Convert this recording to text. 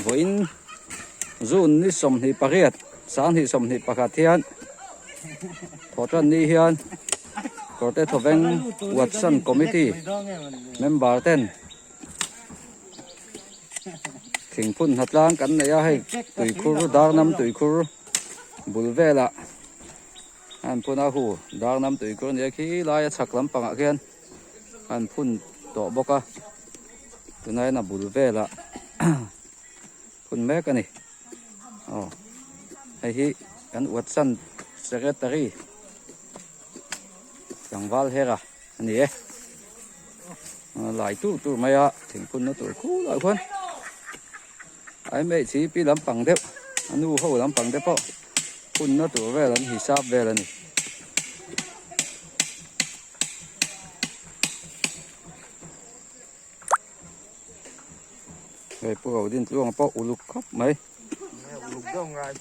Vawiin June ni 28 2021 hian thawhtan ni hian Kawrte Thawveng Watson Committee member ten thingphun hnatlang kan nei a hei tuikhur Darnam tuikhur bul velah a han phun a hu Darnam tuikhur a nia khi laia chhak lampangah khian a han phun tawh bawk a tunah hian a bul velah phun mek a ni aw hei hi kan Watson secretary tlangval hera a ni e lai tur tur mai a thingphun na tur khulai khuan ai mei chi pi lampang deuh a nu ho lampang te pawh phun na tur vel an hisap vel a ni. Hei pu ro din tluang pawh uluk khawp mai. Uluk deuh ngai.